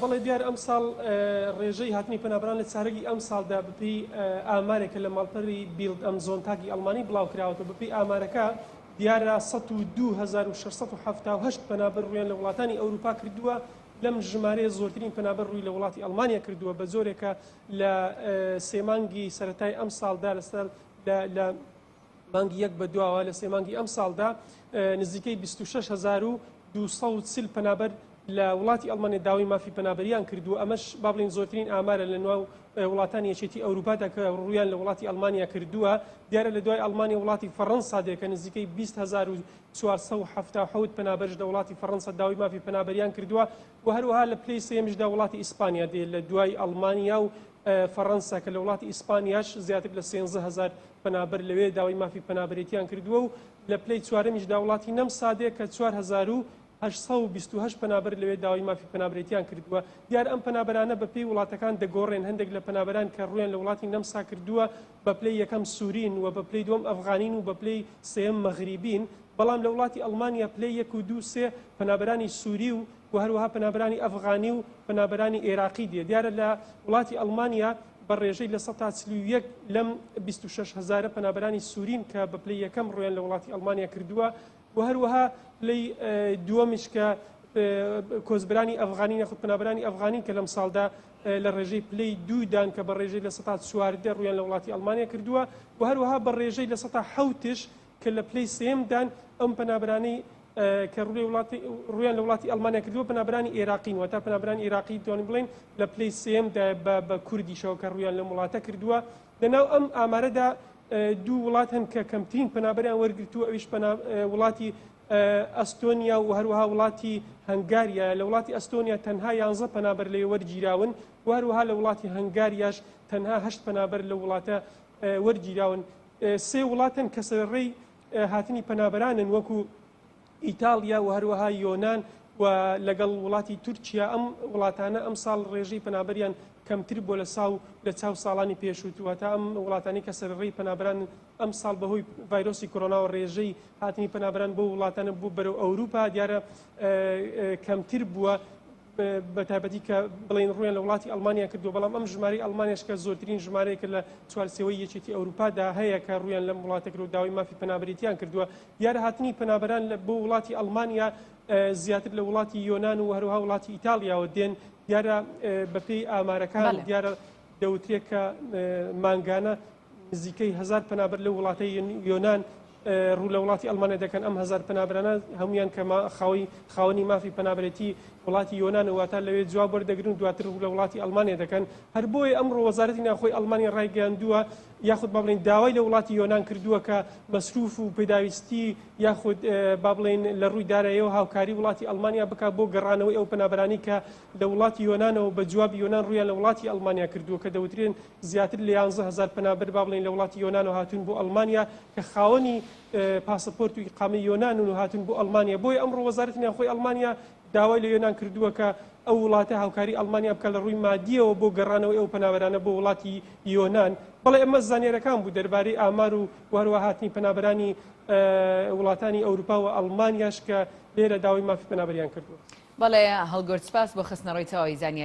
بەڵێ دیار ئەمساڵ ڕێژەی هاتنی پەنابەران لە چارەگی ئەمساڵدا بەپێی ئامارێک کە لە ماڵپەری بیڵد ئەم زۆنتاگی ئەڵمانی بڵاوکراوەتەوە بەپێی ئامارەکە دیارە 102678 پەنابەر ڕوویان لە وڵاتانی ئەوروپا کردووە لەم ژمارەیە زۆرترین پەنابەر ڕووی لە وڵاتی ئەڵمانیا کردووە بە جۆرێکە لە سێ مانگی سەرەتای ئەمساڵدا لەسەر لە مانگی یەک بە دواوە لە سێ مانگی ئەمساڵدا نزیکەی 26240 پەنابەر لە وڵاتی ئەڵمانیا داوای مافی پەنابەریان کردووە ئەمەش با بڵێین زۆرترین ئامارە لە ناو وڵاتانی یەکێتی ئەوروپادا کە ڕوویان لە وڵاتی ئەڵمانیا کردووە دیارە لە دوای ئەڵمانیا وڵاتی فەڕەنسا دێ کە نزیکەی 20477 پەنابەرش لە وڵاتی فەڕەنسا داوای مافی پەنابەریان کردووە و هەروەها لە پلەی سێیەمیشدا وڵاتی ئیسپانیا دێ لە دوای ئەڵمانیا و فەڕەنسا کە لە وڵاتی ئیسپانیاش زیاتر لە 13 هەزار پەنابەر لەوێ داوای مافی پەنابەرێتیان کردووە و لە پلەی چوارەمیشدا وڵاتی نەمسا دێ کە 4828 پەنابەر لەوێ داوای مافی پەنابەرێتیان کردووە. دیارە ئەم پەنابەرانە بەپێی وڵاتەکان دەگۆڕێن، هەندێک لە پەنابەران کە ڕوویان لە وڵاتی نەمسا کردووە بە پلەی یەکەم سوورین و بە پلەی دووەم ئەفغانین و بە پلەی سێیەم مەغریبین، بەڵام لە وڵاتی ئەڵمانیا پلەی یەک و دوو سێ پەنابەرانی سووری و و هەروەها پەنابەرانی ئەفغانی و پەنابەرانی ئێراقی دێ. دیارە لە وڵاتی ئەڵمانیا بە ڕێژەی 41% لەم 26 هەزارە پەنابەرانی سوورین کە بە پلەی یەکەم ڕوویان لە وڵاتی ئەڵمانیا کردووە و هەروەها پلەی دووەمیش کە کۆچبەرانی ئەفغانی یاخود پەنابەرانی ئەفغانی کە لەم ساڵدا لە ڕێژەی پلەی دوودان کە بە ڕێژەی 14% ڕوویان لە وڵاتی ئەڵمانیا کردووە و هەروەها بە ڕێژەی 7%ش کە لە پلەی سێیەمدان ئەم پەنابەرانەی کە ڕووی وڵاتی ڕوویان لە وڵاتی ئەڵمانیا کردووە پەنابەرانی ئێراقین واتە پەنابەرانی ئێراقی توانین بڵێین لە پلەی سێیەمدا بە بە کوردیشەوە کە ڕوویان لەم وڵاتە کردووە لەناو ئەم ئامارەدا دوو وڵات هەن کە کەمترین پەنابەریان وەرگرتووە ئەویش وڵاتی ئەستۆنیا و هەروەها وڵاتی هەنگاریا لە وڵاتی ئەستۆنیا تەنها یانزە پەنابەر لێ وەرگیراون و هەروەها لە وڵاتی هەنگاریاش تەنها هەشت پەنابەر لە وڵاتە وەرگیراون سێ وڵاتن کە سەرڕێی هاتنی پەنابەرانن وەکو ئیتاڵیا و هەروەها یۆنان و لەگەڵ وڵاتی تورکیا ئەم وڵاتانە ئەمساڵ ڕێژەی پەنابەریان کەمتر بووە لە ساو لە چاو ساڵانی پێشوو واتە ئەم وڵاتانی کە سەرڕێی پەنابەران ئەمساڵ بەهۆی ڤایرۆسی کۆرۆناوە ڕێژەی هاتنی پەنابەران بۆ وڵاتانە بوو بەرەو ئەوروپا دیارە کەمتر بووە بە تایبەتی کە بڵێین ڕوویان لە وڵاتی ئەڵمانیا کردووە، بەڵام ئەم ژمارەی ئەڵمانیاش کە زۆرترین ژمارەیەکە لە چوارچێوەی یەکێتی ئەوروپادا هەیە کە ڕوویان لەم وڵاتە کردووە داوای مافی پەنابەرێتیان کردووە. دیارە هاتنی پەنابەران بۆ وڵاتی ئەڵمانیا زیاتر لە وڵاتی یۆنان و هەروەها وڵاتی ئیتاڵیاوە دێن. دیارە بەپێی ئامارەکان دیارە دەوترێت کە مانگانە نزیکەی هەزار پەنابەر لەو وڵاتەی یۆنان ڕوو لە وڵاتی ئەڵمانیا دەکەن، ئەم هەزار پەنابەرانە هەموویان کە خاوەی خاوەنی مافی پەنابەرێتی وڵاتی یۆنان واتە لەوێ جواب وەردەگرن و دواتر ڕوو لە وڵاتی ئەڵمانیا دەکەن. هەر بۆیە ئەمڕۆ وەزارەتی ناوخۆی ئەڵمانیا ڕایگەیاندووە یاخود با بڵێین داوای لە وڵاتی یۆنان کردووە کە مەسروف و پێداویستی یاخود با بڵێین لە ڕووی داراییەوە هاوکاری وڵاتی ئەڵمانیا بکات بۆ گەڕانەوەی ئەو پەنابەرانەی کە لە وڵاتی یۆنانەوە بە جوابی یۆنان ڕوویان لە وڵاتی ئەڵمانیا کردووە کە دەوترێن زیاتر لە 11 هەزار پەنابەر با بڵێین لە وڵاتی یۆنانەوە هاتوون بۆ ئەڵمانیا کە خاوەنی پاسەپۆرت و ئیقامەی یۆنانن و هاتوون بۆ ئەڵمانیا بۆیە ئەمڕۆ وەزارەتی ناوخۆی ئەڵمانیا داوای لە یۆنان کردووە کە ئەو وڵاتە هاوکاری ئەڵمانیا بکات لە ڕووی مادیەوە بۆ گەڕانەوەی ئەو پەنابەرانە بۆ وڵاتی یۆنان بەڵێ ئەمە زانیارەکان بوو دەربارەی ئامار و هەروەها هاتنی پەنابەرانی وڵاتانی ئەوروپا و ئەڵمانیاش کە لێرە داوای مافی پەنابەریان کردووە. بەڵێ هەڵگورد سپاس بۆ خستنەڕووی تەواوی زانیارییەکان.